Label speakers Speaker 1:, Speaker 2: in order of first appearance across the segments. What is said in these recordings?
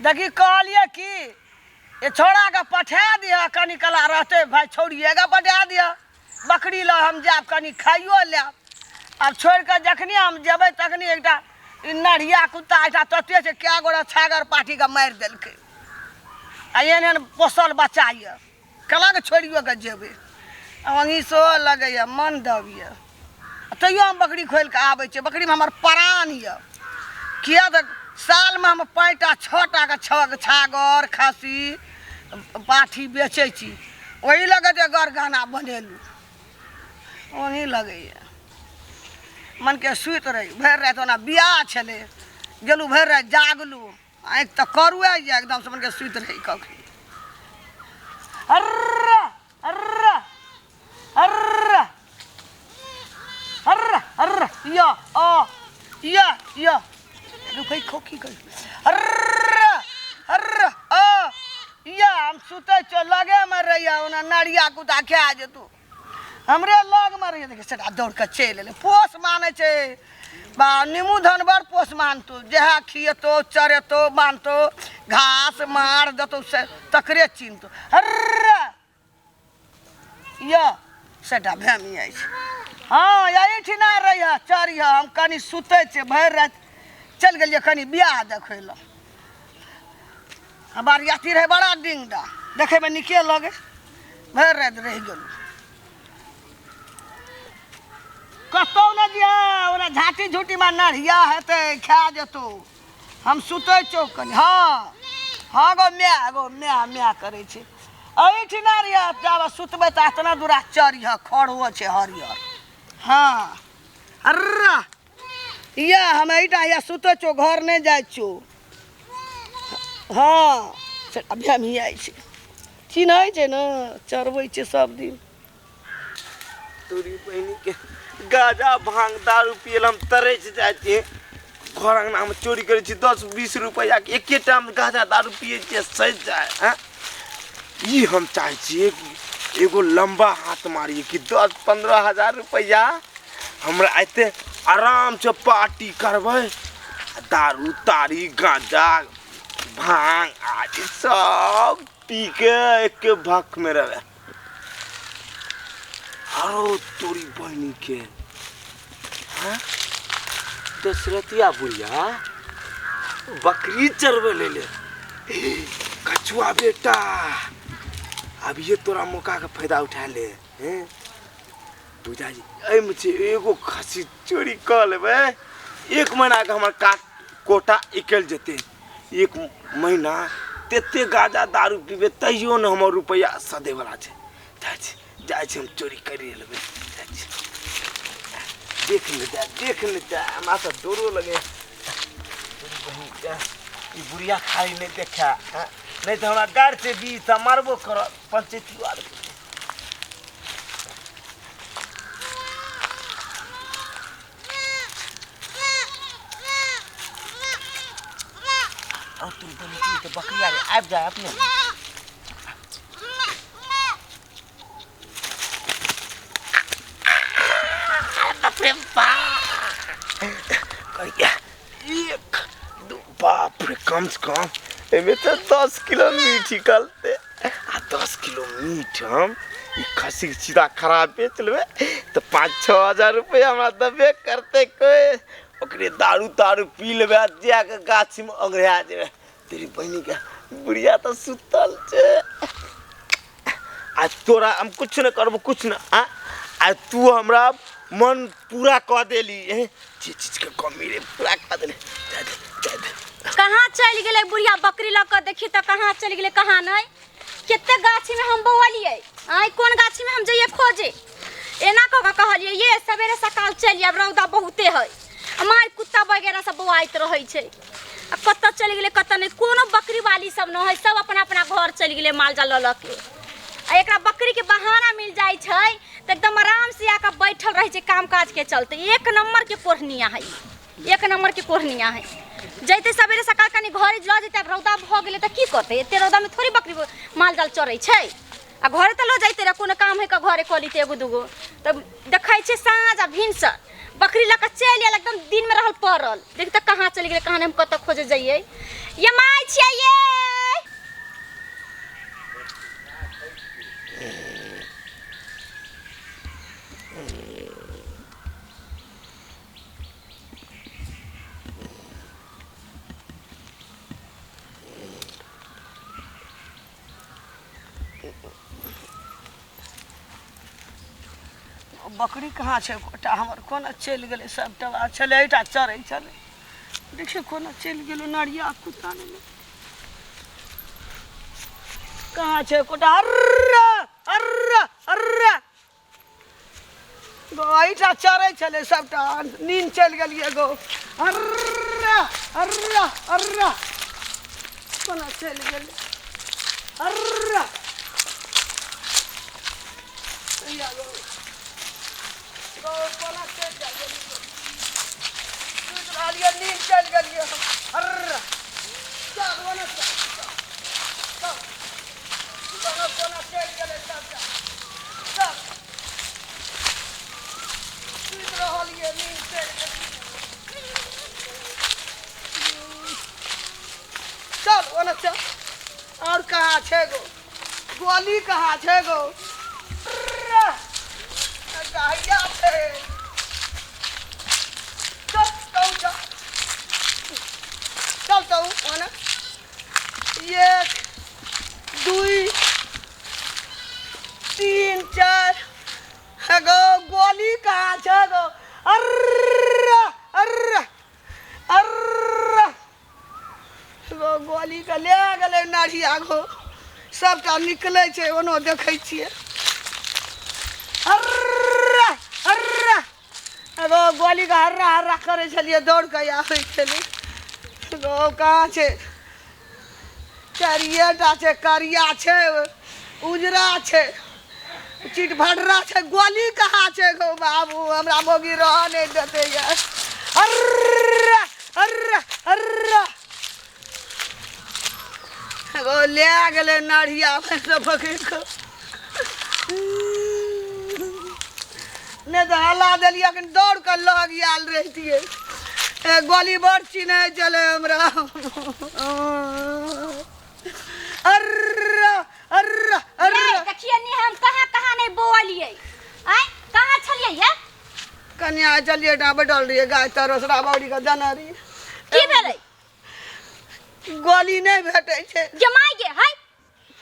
Speaker 1: देखी कहलिए कि ये छोड़ाके पठा दिह, कनी कला रहते भाई, छोड़िएगा पठा दिह बकरी लऽ, हम जायब कनी खाइयो लेब। आब छोड़ि कऽ जखनी हम जेबै तखनी एकटा ई नढ़िया कुत्ता एकटा तते छै, कए गोरा छागर पाठीके मारि देलकै। आ एहन एहन पोसल बच्चा यऽ, केना कऽ छोड़ियो कऽ जेबै? ओंघी सेहो लगैए, मन दब यऽ, तैयो हम बकरी खोलि कऽ आबै छियै। बकरीमे हमर प्राण यऽ, किए तऽ सालमे हम 5टा 6टाके छागर खस्सी पाठी बेचै छी, ओही लऽ कऽ जे गर गहना बनेलहुँ। ओही लगैए मनके सुति रही भरि राति। ओना बियाह छलै, गेलहुँ भरि राति जागलहुँ, आँखि तऽ करुए यऽ एकदमसँ, मनके सुति रही कखनी। अर्रा अर्रा अर्रा अर्रा अर्रा या आ या या रुकै खोखी कर। अर्रा अर्रा आ या, हम सुतै छियौ, लगेमे रहिया, ओना नरिया कुत्ता खा जेतौ, हमरे लगमे रहिया। देखिए सेटा दौड़ कऽ चलि एलै। पोस मानै छै बा नीमू धन, बड़ पोस मानतौ, जएह खिएतौ चरेतौ मानतौ, घास मार देतौ से तकरे चिन्हतौ। अर्रा यऽ सेटा भेमी अछि। हँ, एहिठिना रहिह, चढ़िह, हम कनि सुतै छियै। भरि राति चलि गेलियै कनि बियाह देखै लए। आ बरियाती रहै बड़ा डिंगडा, देखैमे नीके लगै। भरि राति रहि गेलहुँ, कतहु नहि दिअ। ओना झाँटी झूटीमे नढ़िया हेतै, खा जेतौ। हम सुतै छौ कनि। हँ हँ गो माय, गो माय माय करै छै। एहिठिना रहिह, जाबे सुतबै तऽ एतना दूरा चढ़िह, खड़ो छै हरियर। हँ, अर्रा या, हम एहिठाम या सुतै छौ, घर नहि जाइ छौ। हँ, से अभी हम ही आइ छी, चिन्है छै ने, चरबै छै सब दिन।
Speaker 2: तोरी बहिनी के, गाजा भांग दारू पियल हम तरसि जाइ छियै। घर अंगनामे चोरी करै छी 10-20 रुपैआके, एके टाइम गाजा दारू पियै छियै, सजि जाइ। आँय, ई हम चाहै छियै कि एगो लम्बा हाथ मारियै कि 10-15 हजार रुपैआ हमरा अयतै, आरामसँ पार्टी करबै, दारू तारी गाँजा भांग आदि सब पी के एके भकमे रहबै। आरो तोरी बहिनी के, हाँ दशरथिया बुढ़िया बकरी चरबै ले ले। कछुआ बेटा, अब ये तोरा मौका के फायदा उठा ले। हैं बुझा जी, एहिमे छै एगो खस्सी चोरी कऽ लेबै, एक महीनाके हमर काट कोटा निकलि जेतै। एक महीना तते गाजा दारू पीबै तैयो ने हमर रुपैआ सदैवला छै। जाइ छी, जाइ छी, हम चोरी करि लेबै। जाइ छी, देख ने जा, देख ने जा, हमरा तऽ डरो लगे। ई बुढ़िया खाली नहि देखा, नहि तऽ हमरा गाड़ि से बीस मारबो करत पंचायती आर। और तुम तो निकली तो बकरिया रे आबि जाए अपने। बाप रे बाप, करिया एक दू, बाप रे, कम से कम एहिमे तऽ 10 किलो मीट निकलतै। आ 10 किलो मीट हम ई खस्सीके सीधा खराब बेच लेबै तऽ 5-6 हजार रुपैआ हमरा देबे करतै कोइ। ओकरे दारू तारू पी लेबै आ जाके गाछीमे ओंघरा जेबै। तेरी बहिनीके, बुढ़िया तऽ सुतल छै। आ तोरा हम कुछ नहि करबो, कुछ नहि। आ आ तू हमरा मन पूरा कऽ देली, हैं जे चीजके कमी रे पूरा कऽ देली। जाय दे, जाय दे।
Speaker 3: कहाँ चलि गेलै बुढ़िया बकरी लऽ कऽ? देखी तऽ कहाँ चलि गेलै, कहाँ नहि। कते गाछीमे हम बौअलियै, आँय कोन गाछीमे हम जइयै खोजे? एना कऽ कऽ कहलियै ये सवेरे सकाल चलि आयब, रौदा बहुते है, मार कुत्ता वगैरह सब बौआइत रहै छै। आ कतऽ चलि गेलै, कतऽ नहि? कोनो बकरी वाली सब नहि है, सब अपना अपना घर चलि गेलै माल जाल लऽ लऽ के। आ एकरा बकरीके बहाना मिल जाइ छै तऽ एकदम आराम से आके बैठल रहै छै। काम काज के चलते एक नंबर के कोढ़निया है, एक नंबर के कोढ़निया है। जैते सवेरे सकाल कनि घरे लऽ जेतै। आब रौदा भऽ गेलै तऽ की करतै? एते रौदामे थोड़े बकरी माल जाल चरै छै। आ घरे तऽ लऽ जैते रह, कोनो काम है कऽ घरे कऽ लितै एगो दूगो। तऽ देखै छियै साँझ आ भिनसर बकरी लऽ कऽ चलि आयल एकदम दिन में रहल पड़ल देख तऽ कहाँ चलि गेलै कहाँ नहि हम कतऽ खोजे जइयै ये माय छियै ये
Speaker 1: बकरी कहाँ छै एकोटा हमर कोना चलि गेलै सबटा आ छलै एहिटा चरै छलै देखियौ कोना चलि गेलै नरिया कुत्ता ने कहाँ छै एकोटा अर्र अर्र अर्र गो एहिटा चरै छलै सबटा नींद चलि गेलियै गो अर्र अर्र अर्र कोना चलि गेलै अर्र हैया गो गो कोना चलि जाइ गेली गो सुति रहलियै नींद चलि गेलियै हम अर्र चल ओने चल चल चल कोना कोना चलि गेलै सबटा चल सुति रहलियै नींद चलि गेलियै चल ओने चल और कहाँ छै गो गोली कहाँ छै गो गैया छै चल तू चल चल तू ओने एक दुई तीन चार गो गोली कहाँ छै गो अर्र अर्र अर्र गो गोलीके लए गेलै नढ़िया गो सभटा निकलै छै ओनो देखै छियै अर्र अर्र गो गोलीके हर्रा हर्रा करै छलियै दौड़ कऽ आबै छलै गो कहाँ छै चारिएटा छै करिया छै उजरा छै चिट भडरा छै गोली कहाँ छै गो बाबू हमरा मौगी रहऽ नहि देतै गे अर्र अर्र अर्र गो लए गेलै नढ़िया से पकड़ि कऽ नहि तऽ हल्ला देलियै अखन दौड़ कऽ लग आयल रहितियै ए गोली बड़ चिन्है छलै हमरा अर्र अर्र अर्र
Speaker 3: ये देखिए नी हम कहाँ कहाँ नहीं बोलिए आय कहाँ छलिए ये
Speaker 1: कनिया चलिए टा बैठल रहियै गाय तर ओसरा बौरी के देने रहियै
Speaker 3: की भेलै
Speaker 1: गोली नहि भेटै छै
Speaker 3: जमाई गे हाय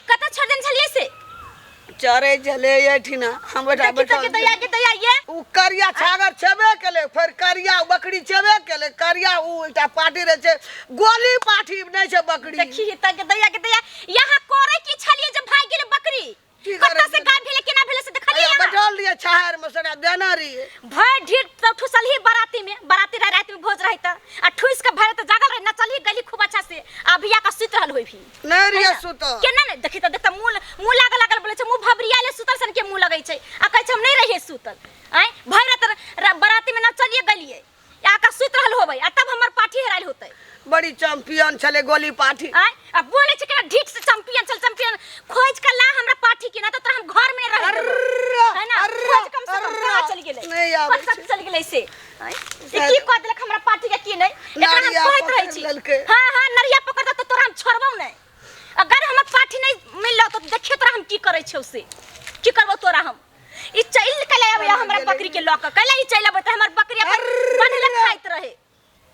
Speaker 3: कतऽ छोड़ देने छलिए से
Speaker 1: चरै छलै एहिठिना हम ओहिठा
Speaker 3: देखी
Speaker 1: बैठल
Speaker 3: तो के दैया के दैया ये
Speaker 1: ओ करिया छागर छेबे केलै फेर करिया बकरी छेबे केलै करिया ओ एकटा पार्टी रहै छै गोली पाठी नहि छै बकरी
Speaker 3: देखी त के दैया के दैया यहाँ करे की छलिए जे भाग गेलै बकरी
Speaker 1: की करै
Speaker 3: कतऽ से
Speaker 1: छलियै?
Speaker 3: गाय भेलै केना भेलै से देखलिए
Speaker 1: अरे
Speaker 3: अहाँ?
Speaker 1: बैठल रहियै छाहरिमे सरा देने रहियै
Speaker 3: भरि ढीर तब ठुसलही बराती में बराती रहे रात में भोज रहे त आ ठुस के भरे त जागल रहे नचलही गली खूब अच्छा से आ भैया का सुत रहल होई भी
Speaker 1: नहि रहियै सुतल
Speaker 3: केना नहि देखी त देखत मुंह मुंह लागल लागल बोले छै मुंह भबरिया ले सुतल सन के मुंह लगै छै आ कहै छै हम नहि रहियै सुतल आँय भरि रात बराती में नचलिए गलिए आ का सुत रहल होबै आ तब हमर पाठी हेरायल होतै
Speaker 1: बड़ी चैंपियन छलै गोली पाठी
Speaker 3: आँय आ बोले छै केना ढीठ से चैंपियन छल चैंपियन खोज के ला हमरा पाठी के ना त तोरा हम घर में नहीं रह देबो
Speaker 1: अर्र,
Speaker 3: है ना
Speaker 1: अर्र,
Speaker 3: खोज कम से कम
Speaker 1: अर्र।
Speaker 3: कहाँ चल गेलै
Speaker 1: नहि आबै
Speaker 3: कतऽ
Speaker 1: छै।
Speaker 3: चल गेलै से आँय ई की कह देलक हमरा पाठी के की नहि एकरा हम
Speaker 1: नरिया
Speaker 3: कहैत रहै
Speaker 1: पकड़ि
Speaker 3: छी
Speaker 1: लेलकै।
Speaker 3: हां हां नरिया पकड़तौ त तोरा हम छोड़बौ नहि अगर हमर पाठी नहीं मिललो तो देखियो तोरा हम की करै छियौ से की करबौ तोरा हम ई चलि कैला आबैया हमरा बकरी के लऽ कऽ कैला ई चलि अबै तऽ हमर बकरी अपन बन्हले खाइत रहे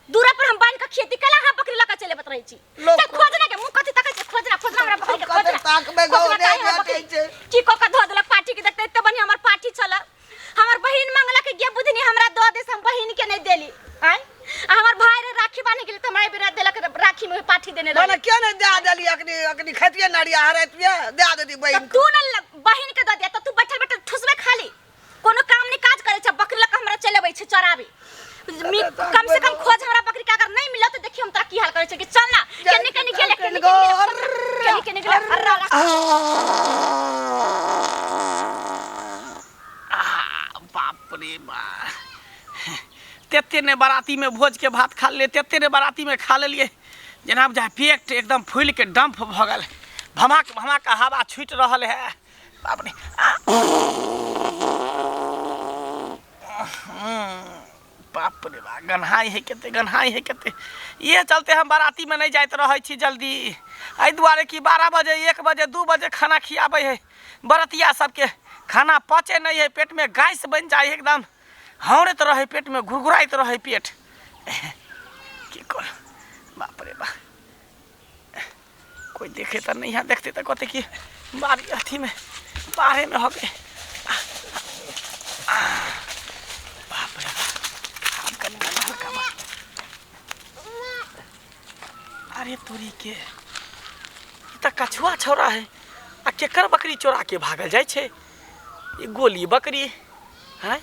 Speaker 3: दूरा पर हम बान्हि कऽ खेती कैला अहाँ बकरी लऽ कऽ चलि अबैत रहै छी
Speaker 1: लोक-
Speaker 3: तऽ खोजना के मुँह कथी तकै छै खोजना खोजना हमरा बकरी के
Speaker 1: हम कतऽ
Speaker 3: खोजना
Speaker 1: ताकबै गौ,
Speaker 3: खोजना
Speaker 1: नहि
Speaker 3: काहे हमर
Speaker 1: भेटै
Speaker 3: बकरी?
Speaker 1: छै।
Speaker 3: की कऽ कऽ धऽ देलक पाठी के देखते एते बढ़िआँ हमर पाठी छल हमर बहिन मंगलक गे बुधनी हमरा दऽ दे से हम बहिन के नहि देली आँय आ हमर भाय रे राखी बान्हे गेलै तऽ हमरा एहि बेर देलक राखी में पाठी देने रहे
Speaker 1: मने किया नहि दए देली अखनी अखनी खतियै नरिया हरैतियै दए देती
Speaker 3: तऽ
Speaker 1: बहिन
Speaker 3: तू न बहिन के दऽ दिया तऽ तू बैठल बैठल ठुसबे खाली कोनो काम नहीं काज करे छै बकरी लऽ कऽ हमरा चलि अबै छै चराबे कम से कम खोज हमरा बकरी के अगर नहीं मिलत तऽ देखियो हम तोरा की हाल करे छै कि चल ना केने केने गेले केने केने गेले केने केने गेले अर्रा
Speaker 4: बाप रे बा तेते ने बारातीमे भोजके भात खा लेलियै तेते ने बारातीमे खा लेलियै जेना बुझाइ पेट एकदम फूलिके डम्फ भऽ गेल भमाक भमाक हवा छूटि रहल है बाप रे। बाप रे बा गन्हाइ है कते गन्हाइ है कते। इहे चलते हम बारातीमे नहि जाइत रहै छी जल्दी, एहि दुआरे कि 12 बजे 1 बजे 2 बजे खाना खियाबै है बरतिया सबके, खाना पचे नहि है, पेटमे गैस बनि जाइ है, एकदम हौरैत रहै पेटमे, घुरघुराइत रहै पेट। की करू बाप रे बा, कोई देखे तऽ नहीं है, देखते तऽ कहते कि बारी अथीमे बाहरेमे हो गए। बाप रे बाप, आब कनि मनि हल्का बा। अरे तोरी के ई तऽ कछुआ छौड़ा है, आ केकर बकरी चोरा के भागल जाइ छै? ई गोली बकरी हैं,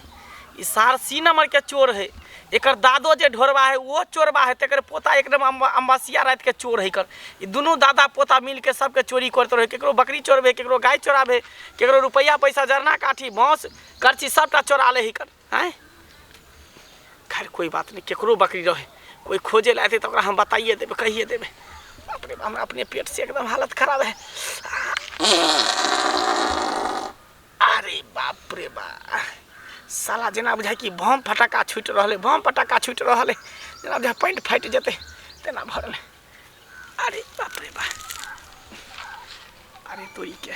Speaker 4: ई सारसी नंबर के चोर है। एकर दादो जे ढोरबा है वो चोरबा है, तेकर पोता एकदम अम्बासिया रात के चोर है। एकर ई दुनू दादा पोता मिल के सबके चोरी करते रहे, केकरो बकरी चोरबे, केकरो गाय चोराबे, केकरो रुपया पैसा जरना काठी बाँस करची सबटा चोरा ले एकर हैं। खैर कोई बात नहीं, केकरो बकरी रहे कोई खोजे ला आते तो ओकरा हम बताइए देबे, कहिए देबे। बाप रे बाप, हमरा अपने पेट से एकदम हालत खराब है। अरे बाप रे बा, साला जेना बुझाइ कि बम फटाका छूटि रहलै, बम फटाका छूटि रहलै, जेना बुझाइ पैंट फाटि जेतै तेना भऽ रहलै। अरे बाप रे बा, अरे तोरी के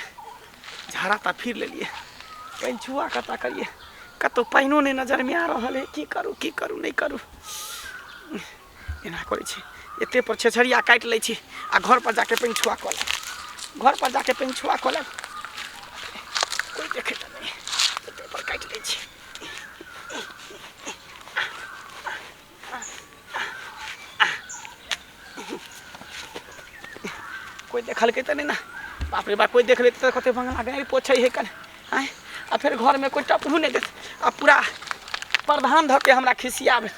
Speaker 4: झाड़ा तऽ फिर लेलियै, पानि छुआ कतऽ करियै, कतहु पानिओ नहि नजरमे आ रहल है। की करू की करू नहि करू, एना करै छी एते पर छेछरिया काटि लै छी आ घर पर जाके पानि छुआ कऽ लेब, घर पर जाके पानि छुआ कऽ लेब, कोइ देखे तऽ नहि, एते पर काटि लै छी। कोइ देखलकै तऽ नहि ने? बाप रे बाप, कोइ देख लेतै तऽ कहतै बंगला गाड़ि पोछै है कन आँय, आ फेर घरमे कोइ टपहू नहि देत, आ पूरा प्रधान धऽ के हमरा खिसियाबै।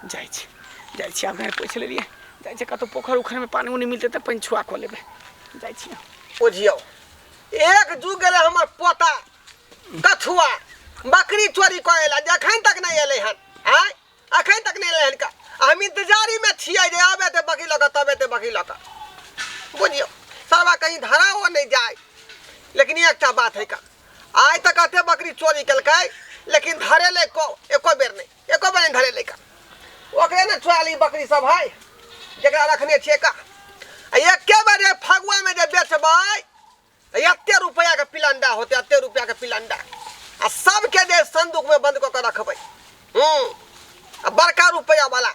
Speaker 4: जाइ छी जाइ छी, आब गाड़ि पोछि लेलियै, जाइ छी कतहु पोखरि उखरिमे पानि उनि मिलतै तऽ पानि छुआ कऽ लेबै, जाइ छी।
Speaker 1: बुझियौ एक जुग गेलै हमर पोता कछुआ बकरी चोरी कऽ एला, जे एखन तक नहि एलै हन, आँय एखन तक नहि एलै हन का। हम इंतजारीमे छियै जे आबे तऽ बकरी लऽ कऽ तब एतै बकरी लऽ कऽ। बुझियौ सरवा कहीं धराओ नहि जाय। लेकिन एकटा बात है का, आइ तक एते बकरी चोरी केलकै लेकिन धरेलै को एको बेर नहि, एको बेर नहि धरेलै का। ओकरे ने चोराली बकरी सब है जकरा रखने छियै का। आ एके बेर जे फगुआमे जे बेचबै तऽ एते रुपैआके पिलंडा होतै, एते रुपैआके पिलंडा, आ सबके जे संदूकमे बंद कऽ के रखबै। आ बड़का रुपैआ वाला,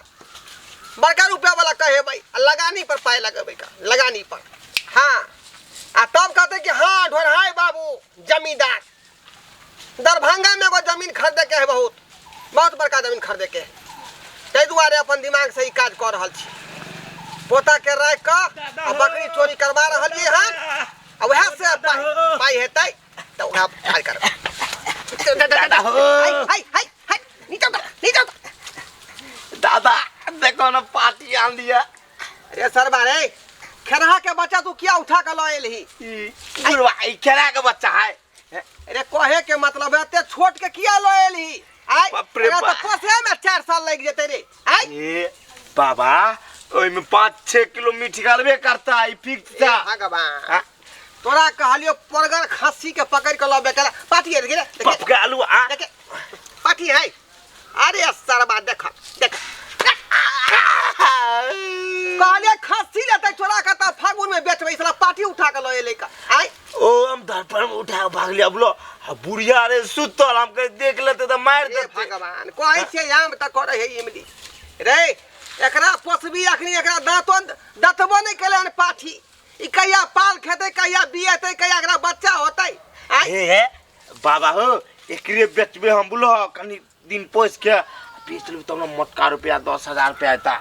Speaker 1: बड़का रुपैआ वाला कहेबै आ लगानी पर पाइ लगेबै का, लगानी पर। हाँ, आ तब कहतै कि हाँ ढोरहाय बाबू जमींदार, दरभंगा में एगो जमीन खरीदे के है, बहुत बहुत बड़का जमीन खरीदे के है। ताहि दुआरे अपन दिमाग से ई काज कऽ रहल छी, पोता के राखि कऽ आ बकरी चोरी करवा रहलियै हन, आ वएह से पाइ पाइ हेतै तऽ वएह काज करबै।
Speaker 2: दादा हो।
Speaker 1: हाय हाय हाय हाय, नीचा उतर, नीचा उतर।
Speaker 2: दादा देखो ना पार्टी आन लिया।
Speaker 1: अरे सरबा रे, खेरहा के बच्चा तू किया उठा के लऽ एलही?
Speaker 2: ई बुढ़वा ई खेरा के बच्चा है।
Speaker 1: अरे कहे के मतलब है एते छोट के किया लऽ एलही? आय
Speaker 2: बाप रे
Speaker 1: एकरा तऽ
Speaker 2: बाप।
Speaker 1: पोसै में 4 साल लागि जेतै रे। आय
Speaker 2: ए बाबा ओहिमे 5-6 किलो मीठ निकालबे करता, ई फिक्स
Speaker 1: हे
Speaker 2: था।
Speaker 1: भगवान,
Speaker 2: हाँ?
Speaker 1: तोरा कहलियो परगर खस्सी के पकड़ के लबे के पाठी है, देखे, देखे।
Speaker 2: बाप के आलू आ।
Speaker 1: देखे, पाठी है। अरे सरबा देख देख, कहलिए खस्सी लेतै चोरा के तऽ फागुन में बेचबै, साला पाठी उठा के लऽ एलै का। आय
Speaker 2: ओ हम धड़फड़ में उठा के भाग लिया, बोलो आ बुढ़िया रे सुतल, हम कहे देख लेते तऽ मारि
Speaker 1: हे
Speaker 2: देते।
Speaker 1: भगवान, कहै छियै आम तऽ करै है इमली रे, एकरा पोसबी अखनी एकरा दाँतो दतबो नहि केलै हन पाठी, ई कहिया पाल खेतै, कहिया बिएतै, कहिया एकरा बच्चा होतै। आय
Speaker 2: हे हे बाबा हो, एकरे बेचबे हम, बोलो कनी दिन पोस के बेच लेबै तब ने मोटका रुपया 10,000 रुपया एता।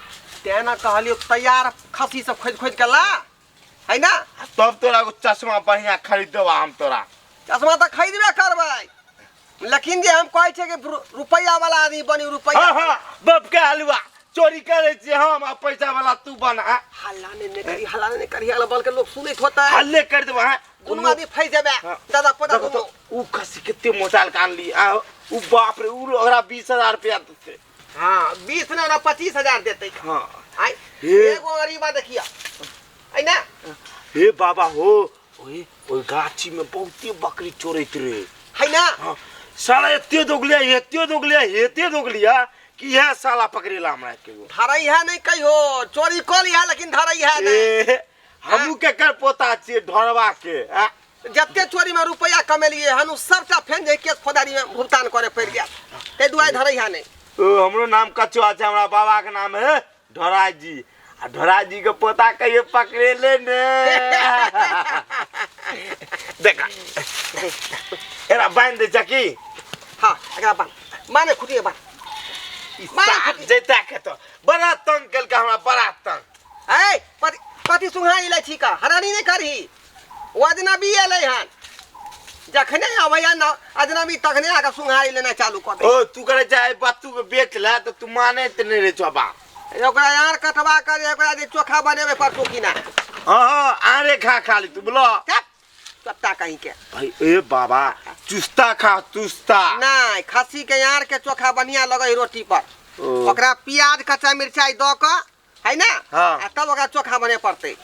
Speaker 1: तें ने कहलियौ तैयार खस्सी सब खोजि खोजि के ला, है ना?
Speaker 2: तब तोरा एगो चश्मा बढ़िया खरीद देबा हम तोरा।
Speaker 1: चश्मा तऽ खरीदबे करबै, लेकिन जे हम कहै छियै कि रुपैआ वाला आदमी बनी, रुपैआ।
Speaker 2: हाँ, हाँ, बाप के हलुआ चोरी करै छियै हम आ पैसा वाला तू बना।
Speaker 1: हल्ला नहि करी, हल्ला नहि करी, अगल बगल के लोग सुनैत होतै।
Speaker 2: हल्ले कर देबा, हाँ।
Speaker 1: दुनू आदमी फँसि जेबै,
Speaker 2: हाँ।
Speaker 1: दादा पोता
Speaker 2: देखो
Speaker 1: दुनू।
Speaker 2: तो, उ खस्सी कते मोटाल के आनली, आ उ बाप रे, उ ओकरा 20,000 रुपया देतै।
Speaker 1: हाँ, 20 ने ओकरा 25,000 देतै।
Speaker 2: हाँ।
Speaker 1: आइ,
Speaker 2: हे।
Speaker 1: एगो गरीबा देखिया। ऐ ना?
Speaker 2: हे बाबा हो, ओए, ओए गाछी में बहुते बकरी चोरैत रे।
Speaker 1: है ना?
Speaker 2: हाँ, साला एते दोगलिया, एते दोगलिया, एते दोगलिया कि इएह साला पकड़ेला हमरा के गो।
Speaker 5: धरै है नहीं कहियो, चोरी कऽ लिहा लेकिन धरै है नहीं।
Speaker 2: ए, हमहू केकर पोता छियै ढोरबा के आ?
Speaker 5: जते चोरी में रुपया कमेलिए हन उ सबटा फेन जे केस फौजदारी में भुगतान करे पड़ि गेल, ताहि दुआरे धरै है नहीं।
Speaker 2: ओ हमरो नाम कछुआ छै, हमरा बाबा के नाम है ढोरा जी, आ ढोरा जी के पोता कहियो पकड़ेले ने। देखा एरा बांध दे छै की?
Speaker 5: हाँ एकरा बांध, माने खुटिए बांध।
Speaker 2: ई
Speaker 5: माने
Speaker 2: साफ
Speaker 5: खुटिए।
Speaker 2: जैता के तो बड़ा तंग केलकै हमरा, बड़ा तंग।
Speaker 5: ए पति सुंघा इलै छी का, हरानी नहीं करही। ओ अजनबी एलै हन, जखने अबैया न अजनबी तखने आके सुंघारी लेनाइ चालू कऽ दै।
Speaker 2: ओ तू करे चाहे बत्तू के बेच ले तऽ तू मानैत नहि रे छौ बाप।
Speaker 5: ओकरा यार कटवा कर, ओकरा जे चोखा बनेबै परसू किना।
Speaker 2: हाँ हाँ आरे खा खाली तू बोलो।
Speaker 5: चुप, चट्टा कहीं के।
Speaker 2: भाई ए बाबा चुस्ता खा चुस्ता।
Speaker 5: नहीं खस्सी के यार के चोखा बढ़िया लगे रोटी पर,
Speaker 2: ओ।
Speaker 5: ओकरा प्याज कच्चा मिर्चाई दऽ कऽ है ना,
Speaker 2: हाँ।
Speaker 5: आ तब ओकरा चोखा बने पड़तै।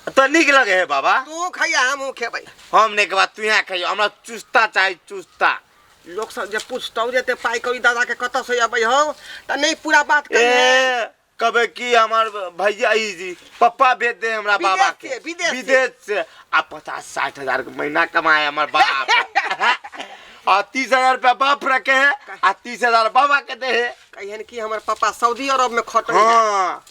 Speaker 2: तऽ नीक लगे है बाबा।
Speaker 5: तू खैया हमहूँ खेबै।
Speaker 2: हम नहीं के बाद तू यहाँ खैयो, हमरा चुस्ता चाही चुस्ता।
Speaker 5: लोक सब जे पूछतौ जे एते पाइ कौड़ी दादा के कतऽ से अबै हौ, तऽ नहीं पूरा बात कहिहे।
Speaker 2: ए कबे की हमार भैया ई जी पप्पा भेज दे हमरा बाबा के।
Speaker 5: विदेश से, विदेश से।
Speaker 2: विदेश से। आ 50-60 हजार के महीना कमाए हमार बाप। आ 30,000 रुपया बाप रखे है, आ 30,000 बाबा के दे है।
Speaker 5: कहियन कि हमर पापा सऊदी अरब में खटै है।
Speaker 2: हाँ।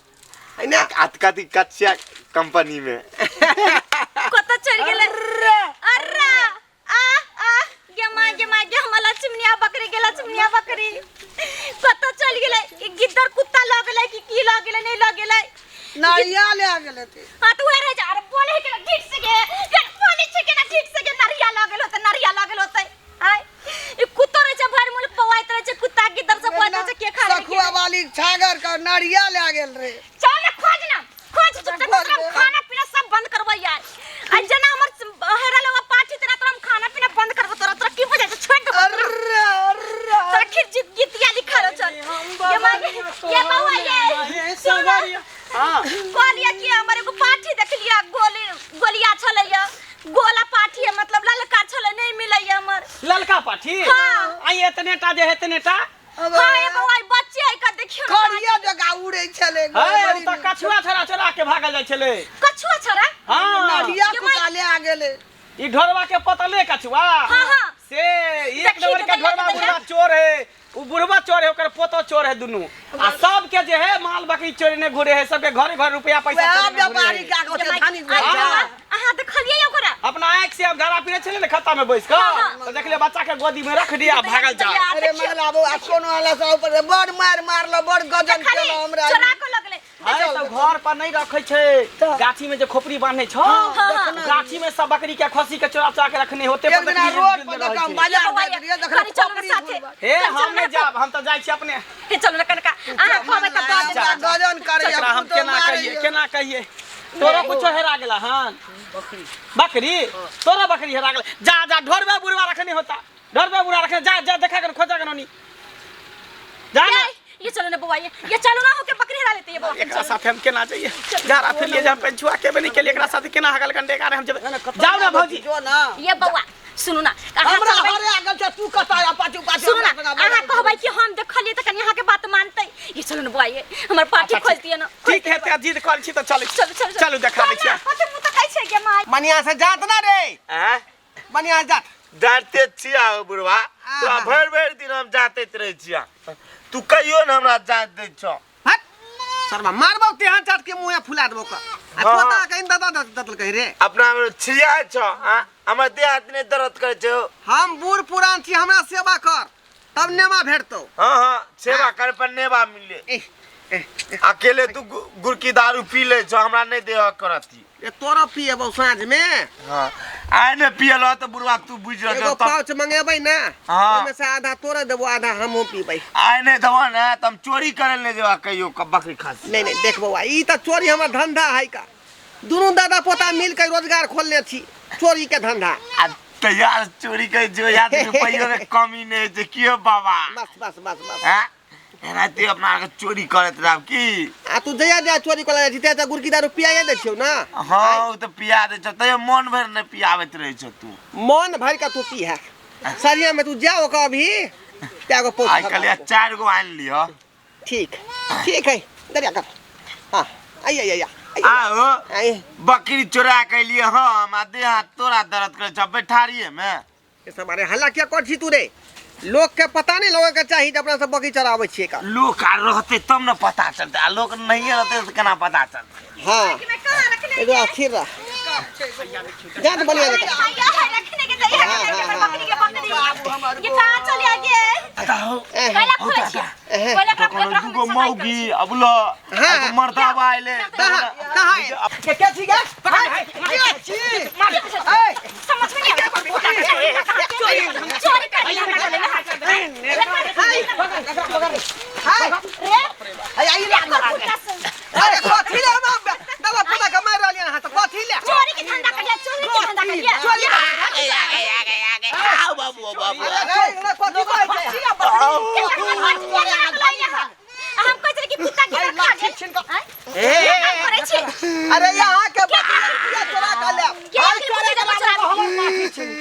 Speaker 5: है ना?
Speaker 2: आतकाती कच्चा कंपनी में।
Speaker 3: कतऽ चलि गेलै? अर्रा, आ, आ, गे माय, गे माय, गे हमर लक्ष्मीनिया बकरी, गे लक्ष्मीनिया बकरी। कतऽ चलि गेलै? ई गिद्दर कुत्ता लऽ गेलै कि की लऽ गेलै, नहि लऽ गेलै?
Speaker 1: नरिया लए गेलै ते।
Speaker 3: हाँ, तऽ उएह रहै छै। अरे बोलै के ना, ढीठ से गे। गे, बोलै छै के ना, ढीठ से गे, नरिया लऽ गेल होतै, नरिया लऽ गेल होतै। आय, ई कुत्तो रहै छै, भरि मुल्क बौआइत रहै छै, कुत्ता गिद्दर सब बौआइत रहै छै, के खा लै, के
Speaker 1: सखुआ
Speaker 3: नहि।
Speaker 1: वाली छागर के नरिया लए गेल रे।
Speaker 3: चल ना, खोज ना, खोज, चुपचाप
Speaker 1: खोज
Speaker 3: तोरा
Speaker 1: ले।
Speaker 3: खाना पीना सब बंद करबै यार। आ जेना हमर हेरा लोग पार्टी तेना तोरा हम खाना पीना बंद करबो, तोरा तोरा की बुझाइ छै? छोड़ि देबो तोरा।
Speaker 1: Array, array.
Speaker 3: तोरा खीर गीतिया लिखल छौ, चल। ये माय, ये बौआ, ये। सुन ना।
Speaker 4: हाँ।
Speaker 3: कहलियै कि हमर एगो पाठी देखलियै, गोलिया छलैया, गोला पाठी है, मतलब ललका छलै, नहीं मिलैया हमर।
Speaker 4: ललका पाठी?
Speaker 3: हाँ।
Speaker 4: आ एतने टा जे है, एतने टा?
Speaker 1: अब
Speaker 3: हाँ, ए बौआ, ई बच्चे है का देखियौ ना।
Speaker 1: खड़िया जगह उड़ै छलै,
Speaker 4: है, ओ
Speaker 1: बड़ी
Speaker 4: तऽ
Speaker 1: नीक।
Speaker 4: कछुआ छड़ा चोरा के भागल जाइ छलै।
Speaker 3: कछुआ छड़ा?
Speaker 4: हाँ।
Speaker 1: नरिया
Speaker 3: के माय-
Speaker 1: कुत्ता ले गेलै।
Speaker 4: ई ढोरवा के पतले कछुआ।
Speaker 3: हाँ, हाँ।
Speaker 4: से एक
Speaker 3: देखी
Speaker 4: नंबर के
Speaker 3: तऽ
Speaker 4: ढोरवा
Speaker 3: देखी।
Speaker 4: बुढ़वा चोर है, उ बुढ़वा चोर है, ओकर पोतो चोर है दुनू। आ सबके जे है माल बकरी चोरी ने घुरे है, सबके घरे घर रुपया पैसा
Speaker 1: वएह
Speaker 4: चोरी ने घुरे
Speaker 1: व्यापारी
Speaker 4: है।
Speaker 1: का ओते
Speaker 3: के माय-
Speaker 1: धनी
Speaker 3: आ,
Speaker 1: भेल छै।
Speaker 3: अहाँ देखलियै ओकरा?
Speaker 4: अपना आँखि से हम घड़ा पीने छलियै ने खत्ता में बैस कऽ,
Speaker 3: हाँ, हाँ।
Speaker 4: तऽ देखलियै बच्चा के गोदी में रख दिया, भागल जा।
Speaker 1: अरे मंगला बौआ, कोनो वाला से ऊपर से बड़ मार मारलो, बड़ गजन
Speaker 3: देखली,
Speaker 1: केलो हमरा।
Speaker 3: चोरा कऽ लगलै।
Speaker 4: अरे तऽ घर पर नहीं रखे छै,
Speaker 1: तऽ।
Speaker 4: गाछी में जे खोपड़ी बांधने छौ,
Speaker 3: हाँ, हाँ।
Speaker 4: गाछी में सब बकरी के खस्सी के चोरा चोरा के रखने होते पर
Speaker 1: एक दिना
Speaker 4: देखलियै
Speaker 1: रोड
Speaker 4: जे
Speaker 1: पर
Speaker 4: रहै
Speaker 1: देखम
Speaker 4: छै।
Speaker 1: बाजार
Speaker 3: ये बौआ,
Speaker 1: जाइत रहियै, देखलहुँ
Speaker 3: कनी चलू ने
Speaker 1: खोपड़ी
Speaker 3: साथे।
Speaker 1: घुरबा।
Speaker 4: हे,
Speaker 3: चल,
Speaker 4: हम
Speaker 3: चल
Speaker 4: नहि
Speaker 3: ने।
Speaker 4: जायब, हम तऽ जाइ छी अपने।
Speaker 3: हे, चलू ने कनका, अहाँ कहबै तऽ दऽ देब।
Speaker 1: हमरा गजन करैया,
Speaker 4: एकरा हम
Speaker 1: कुतो
Speaker 4: केना
Speaker 1: मारैया।
Speaker 4: कहियै, केना कहियै? तोरो कुछो हेरा गेला हन? बकरी। तोरो बकरी हेरा गेल। जा जा, ढोरबे बुढ़वा रखने होता, ढोरबे बुढ़वा रखने, जा जा, देखा कर, खोजा कर नोनी। जा ना।
Speaker 3: ये, ये चलो ना बौआ, ये चलो ना, होके बकरी हेरा लेते ये बौआ।
Speaker 4: एकरा साथे हम केना जाइए? जा फिर लिए हम पेंचुआ के बनी के लिए एकरा साथे केना हगल कंडे का हम जेबै? जाओ ना भौजी।
Speaker 1: जो ना।
Speaker 3: ये बौआ सुनू ना, अहाँ
Speaker 1: हमरा
Speaker 3: चलबै-
Speaker 1: हरे आगल छै, तू कतऽ आ पाछू पाछू
Speaker 3: सुनू ना,
Speaker 1: हमरा संगे
Speaker 3: अहाँ
Speaker 1: बोलै
Speaker 3: कहबै कि हम देखलियै तऽ कनि अहाँके बात मानतै। ये चलू ना बौआ, ये हमर पार्टी
Speaker 4: अच्छा,
Speaker 3: खोज दिअ ना।
Speaker 4: ठीक है, ते जिद करै छी तऽ चलै छी।
Speaker 3: चलू, चलू,
Speaker 4: चलू, देखा दै छी।
Speaker 3: कते मुँह तकै छै गे माय?
Speaker 5: बढ़िया से जात ना रे।
Speaker 2: आँय?
Speaker 5: बढ़िया से जात।
Speaker 2: जाते छिया हो बुढ़वा, तोरा
Speaker 5: आहा।
Speaker 2: भरि भरि दिन हम जातैत रहै छिया, तू कहियो ने हमरा जात दै छौ।
Speaker 5: हट शर्मा मारबौ तेहन चाट के मुँहे फुला देबौ का। आ
Speaker 2: हाँ।
Speaker 5: पोता कहीं दादा दतल कही रे।
Speaker 2: अपना छिया छौ, हाँ? हमर देह हाथ नहि दर्द करै छौ।
Speaker 5: हम बूढ़ पुरान छी, हमरा सेवा कर तब नेमा भेटतौ।
Speaker 2: हाँ हाँ, सेवा
Speaker 5: हाँ।
Speaker 2: कर पर नेवा मिले।
Speaker 5: एह, एह, एह।
Speaker 2: अकेले तू गुड़की दारू पी ले छौ, हमरा नहि देह करती।
Speaker 5: ए तोरा पिएबौ साँझ में।
Speaker 2: हाँ, आइ ने पियल हो तऽ बुढ़वा तू बुझि रहल
Speaker 5: एगो
Speaker 2: छौ, तब
Speaker 5: पाउच मंगेबै ने,
Speaker 2: हाँ।
Speaker 5: ओहिमे से आधा तोरा देबो, आधा हमहूँ पीबै।
Speaker 2: आइ नहि देबो ने तऽ हम चोरी करे ले जेबा कहियो बकरी खासी।
Speaker 5: नहीं नहीं देख बौआ, ई तऽ चोरी हमर धंधा है का, दुनू दादा पोता मिल के रोजगार खोलने छी, चोरी के धंधा।
Speaker 2: आ तैयार चोरी करे जो याद रुपैयो के कमी नहि छै की हो बाबा?
Speaker 5: बस बस बस बस।
Speaker 2: हैं? एनाहिते अपना आरके चोरी करैत रहब की?
Speaker 5: आ तू जहिया जहिया चोरी करऽ जाइ छी तहिया तऽ गुड़की दारू पियाए दै छियौ ने?
Speaker 2: हाँ, ओ तऽ पिया दै छौ, तैयो मन भरि नहि पियाबैत रहै छौ तू।
Speaker 5: मन भरि के तू पीहे। सरिया में तू जा ओकर अभी त्यागो पोत
Speaker 2: आइ काल्हि चारि गो आनि लिअ।
Speaker 5: ठीक ठीक है दरिया कर। हाँ आई आई आई आई
Speaker 2: आओ
Speaker 5: आई।
Speaker 2: बकरी चोरा के लिए हम आ देह हाथ तोरा दर्द करे छ बैठारिये में।
Speaker 5: ये सब अरे हल्ला क्या कर छी तू रे? लोग के पता नहीं लोग के चाही जे अपना सब बकरी चराबै छियै का।
Speaker 2: लोग आ रहते तब न पता चलते आ लोग नहीं रहते तो केना पता चलते।
Speaker 5: हाँ
Speaker 3: मैं कहाँ रखने
Speaker 5: एगो अथी रह जान बलिया जका।
Speaker 3: भैया है रखने के तैयार
Speaker 5: हाँ,
Speaker 3: है
Speaker 5: हाँ,
Speaker 3: बकरी के बकरी ये कहाँ चले आगे
Speaker 2: बताओ
Speaker 3: पहला खोज पहला
Speaker 2: तो
Speaker 3: कपड़ा
Speaker 2: कोनो दूगो मौगी अब लो
Speaker 5: हाँ।
Speaker 2: एगो मर्दाबा आइले।
Speaker 5: कहाँ कहाँ है के के छी गे के छी ए
Speaker 3: समझ में नहीं आता चोरी चोरी कर लिया
Speaker 5: हाय हाय
Speaker 3: रे
Speaker 5: हाय आई ला अरे कथी ले हम दादा पोता के मार रहलियन हां त कथी ले?
Speaker 3: चोरी के धंधा कर लिया, चोरी के धंधा कर लिया।
Speaker 5: चोरी
Speaker 2: आओ बाबू बाबू।
Speaker 5: अरे कथी कहै छै?
Speaker 3: हम कहै छलियै कि कुत्ता के खा गेल।
Speaker 5: ए
Speaker 3: काम करै छी।
Speaker 5: अरे यहाँ के बकरी किया चोरा के ले?
Speaker 3: के बकरी के चोरा?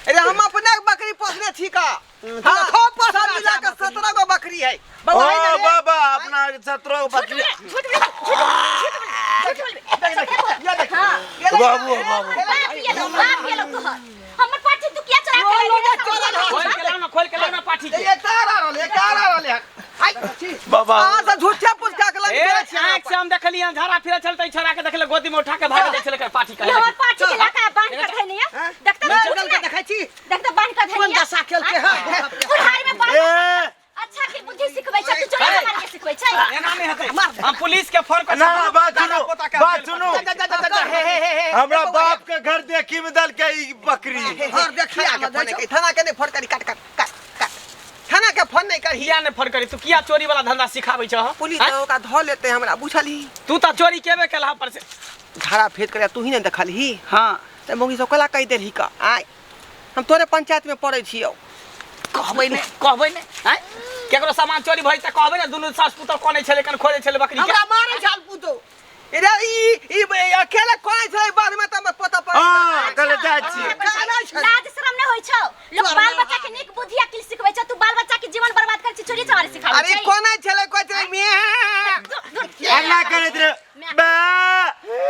Speaker 5: अरे हम अपने बकरी पोसने छी का। हाँ सब मिला के 17 गो बकरी है।
Speaker 2: ओ
Speaker 5: बौआ है ना रे?
Speaker 2: बाबा अपना 17 गो बकरी।
Speaker 3: झूठ बोल, झूठ बोल, झूठ बोल।
Speaker 5: ये देख।
Speaker 3: हाँ।
Speaker 5: ये देख।
Speaker 2: बाबू बाबू
Speaker 3: बाप ये लो, बाप ये लो तोहर। हमर पाठी तू किया चोरा के ले?
Speaker 4: खोल के लाओ ना, खोल के लाओ ना पाठी के।
Speaker 5: ये तार आ रहले, तार आ रहले। हाय
Speaker 2: बाबा
Speaker 5: अहाँ सब झूठे पुचका के लग
Speaker 4: ए
Speaker 5: गेल छी।
Speaker 4: आँख से हम देखलियै झाड़ा फिरे चलते छोरा के देखले गोदी में उठा के भाग जाइ छलै पाठी के।
Speaker 3: ये हमर पाठी के लका बांध के धैनी है। देखते
Speaker 1: मैं
Speaker 3: झूठ
Speaker 1: चल के
Speaker 3: में
Speaker 1: देखै छी
Speaker 3: देखते बांध के धैनी
Speaker 1: कोन दशा केलकै हँ।
Speaker 3: बुढ़ारी में बांध
Speaker 2: ए
Speaker 3: अच्छा के बुद्धि सिखबै छै तू, चोरी मार के सिखबै छै।
Speaker 4: एना नहि हेतै, हम पुलिस के फोन कर
Speaker 2: ना ना बात सुनू, बात सुनू।
Speaker 5: जा जा जा जा हे हे हे हे।
Speaker 2: हमरा बाप के घर देखी में दल के ई बकरी।
Speaker 5: घर देखी आके फोन नहीं थाना के नहीं फोन करी। काट काट काट काट थाना के फोन नहीं करी।
Speaker 4: किया नहि फोन करी? तू किया चोरी वाला धंधा सिखाबै छह?
Speaker 5: पुलिस
Speaker 4: आँय?
Speaker 5: तो ओकरा धऽ लेते हमरा बुझलही।
Speaker 4: तू तऽ चोरी केबे केलह पर से।
Speaker 5: झाड़ा फेर करे तू ही ने देखलही।
Speaker 4: हाँ
Speaker 5: तऽ मौगी सब कला कहि देलही का। आय हम तोरे पंचायत में पड़ै छियौ।
Speaker 4: कहबै नहि, कहबै नहि। आँय केकरो सामान चोरी भइ तऽ कहबै ने। दुनू सास पुतोह कोने छलै कन खोजै छलै बकरी के।
Speaker 1: हमरा मारै छल पुतो।
Speaker 5: अरे ई ई अकेले कोन छलै बाद में तऽ हमर पोता पड़।
Speaker 2: हां कल जाइ छी।
Speaker 3: लाज शरम नहि होइ छौ? लोग बाल बच्चा के नीक बुद्धि अकिल सिखबै छै, तू बाल बच्चा के जीवन बर्बाद करै छी, चोरी चमारी सिखाबै
Speaker 5: अरे
Speaker 3: छै।
Speaker 5: कोन छलै? कोइ छलै मे
Speaker 2: एना करैत रहे बा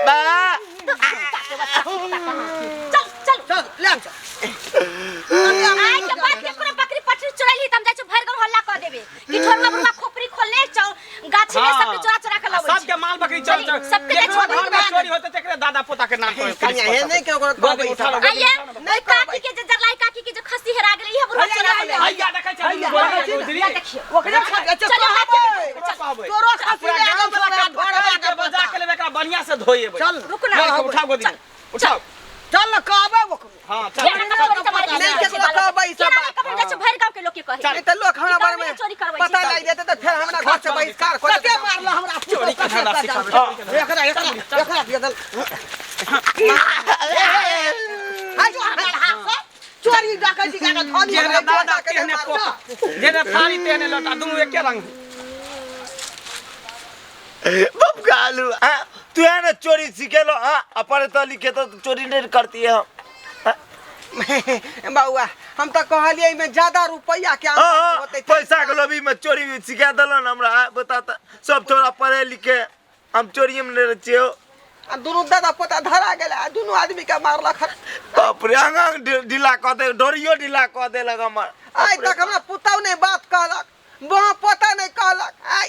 Speaker 2: बा।
Speaker 3: चल चल
Speaker 1: चल ले चल।
Speaker 3: आइ के बाद केकरो बकरी पटरी चोरैली त हम जाइ छी भरि गाँव हल्ला कऽ देबे कि ठोरवा बुढ़वा खोपड़ी खोलने चौ गाछी में सबके चोरा चोरा के लबै।
Speaker 4: सबके माल बकरी चोर चोर
Speaker 3: सबके जाइ
Speaker 4: केकरो
Speaker 3: छी।
Speaker 4: घर में चोरी होतै तेकरे दादा पोता के नाम पर
Speaker 5: कनिया हे नहीं के ओकरा
Speaker 4: गोदी
Speaker 5: कहबै
Speaker 4: उठा लो,
Speaker 5: सब।
Speaker 4: गोदी
Speaker 3: आइए
Speaker 4: उठा लो।
Speaker 3: ओइ काकी के जे जरलाई काकी के जे खस्सी हेरा गेलै इहे बुढ़वा चोरा के लऽ गेलै।
Speaker 4: हैया देखै छै दुनू गोदी।
Speaker 3: देखियौ
Speaker 1: ओकरे खा
Speaker 3: चलो
Speaker 1: चल तोरो खसी
Speaker 4: पूरा
Speaker 1: ले
Speaker 4: गाँव
Speaker 1: गेल
Speaker 4: वाला
Speaker 1: छलै
Speaker 4: के
Speaker 1: ढोरबा
Speaker 4: के बजा के लेबै एकरा बढ़िया से धोएबै।
Speaker 1: चल
Speaker 3: रुक ना।
Speaker 4: मार के उठाओ गोदी में, उठाओ।
Speaker 1: चल न कहबै ओकरो।
Speaker 4: हाँ चल।
Speaker 3: केना कऽ चोरी चमारी
Speaker 5: नहीं
Speaker 3: सिखाबै छै
Speaker 5: केकरो
Speaker 3: बाल बच्चा?
Speaker 5: कहबै ई सब
Speaker 3: केना
Speaker 5: बात।
Speaker 3: नहि कभी जाइ छै भरि गाँव के लोक के कहै।
Speaker 5: नहीं तऽ लोग हमरा
Speaker 3: कि
Speaker 5: बारे
Speaker 3: गाँव में
Speaker 5: में
Speaker 3: चोरी करबै
Speaker 5: पता
Speaker 3: छै
Speaker 5: लागि जेतै तऽ फेर हमरा घर से बहिष्कार कऽ
Speaker 1: कते
Speaker 5: देतै।
Speaker 1: मारल हमरा
Speaker 4: चोरी के धंधा सिखाबै छै।
Speaker 1: एकरा एकरा एकरा दिया दल हाय जो हमरा हाथ से चोरी डाकै छी काका धनी।
Speaker 4: जेहने दादा तेहने पोता, जेहने थारी तेहने लोटा, दुनू एके रंग।
Speaker 2: बाप कालू हाँ तू है ना चोरी सिखेलो। हाँ अपने तो लिखे तो चोरी नहीं करती है हम।
Speaker 5: बौआ हम तऽ कहलियै एहिमे ज्यादा रुपैआ के
Speaker 2: हाँ
Speaker 5: आमदनी
Speaker 2: हाँ
Speaker 5: होतै।
Speaker 2: पैसा के लोभी में चोरी सिखा देलन हमरा। हाँ, बता त सब छोरा पढ़े लिखे हम चोरी में नहीं रहै छियै।
Speaker 5: आ दुनू दादा पोता धरा गेलै आ दुनू आदमी के मारलक हन।
Speaker 2: बाप रे अंग अंग ढीला कऽ दे, डोरियो ढीला कऽ देलक हमर।
Speaker 5: आइ तक हमरा पुतहु नहि बात कहलक, बौआ पोता नहि कहलक। आइ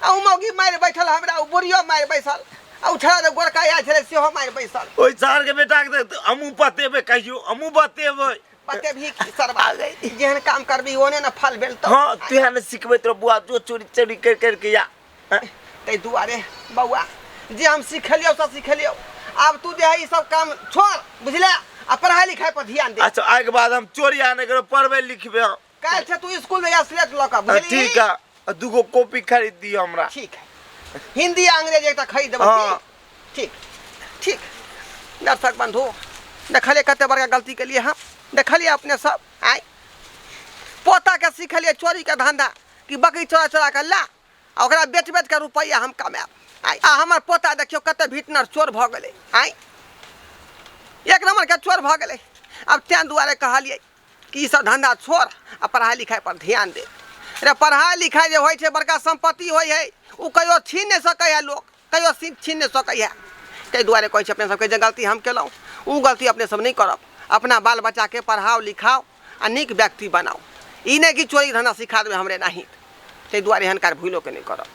Speaker 5: आ उ मौगी मारि बैठल हमरा, उ बुढ़ियो मारि बैसल, आ उ छड़ा जे गोरका आयल छलै सेहो मारि बैसल।
Speaker 2: ओहि शहर के बेटा के तऽ हमहूँ बतेबै कहियो, हमहूँ बतेबै।
Speaker 5: बतेबही की सरबा, जेहन काम करबही ओहने ने फल भेटतौ।
Speaker 2: हाँ तुहे ने सिखबैत रह बुआ जो चोरी चोरी कर करके या। हाँ?
Speaker 5: ताहि दुआरे बौआ जे हम सिखेलियौ से सिखेलियौ, आब तू जे है ई सब काम छोड़ बुझले आ पढ़ाई लिखाई पर ध्यान दे।
Speaker 2: अच्छा आइ के बाद हम चोरी आ नहि करब, पढ़बै लिखबै हम।
Speaker 5: काल्हि से तू स्कूल में स्लेट लऽ कऽ
Speaker 2: हाँ,
Speaker 5: बुझली?
Speaker 2: ठीक है आ दूगो कॉपी खरीद दियौ हमरा।
Speaker 5: ठीक है, हिंदी आ अंग्रेजी एकटा खरीद देबौ।
Speaker 2: हाँ।
Speaker 5: ठीक ठीक ठीक। दर्शक बंधु देखलिए कते बड़का गलती केलिए हम, देखलिए अपने सब। आइ पोता के सिखलिए चोरी के धंधा कि बकरी चोरा चोरा के ला आ ओकरा बेच बेच के रुपैआ हम कमायब। आइ आ हमर पोता देखियौ कते भीतनर चोर भऽ गेलै, आइ एक नंबर के चोर भऽ गेलै। आब तें दुआरे कहलिए कि ई सब धन्धा छोड़ आ पढ़ाइ लिखाइपर ध्यान दे। रे पढ़ाइ लिखाइ जे होइ छै बड़का सम्पत्ति होइ है, ओ कहियो छीन नहि सकै है, लोक कहियो छीन नहि सकै है। ताहि दुआरे कहै छी अपने सबके जे गलती हम केलहुँ ओ गलती अपने सब नहि करब। अपना बाल बच्चाके पढ़ाउ लिखाउ आ नीक व्यक्ति बनाउ। ई नहि कि चोरी धन्धा सिखा देबै हमरे नाहित। ताहि दुआरे एहन कार्य भूलोके नहि करब।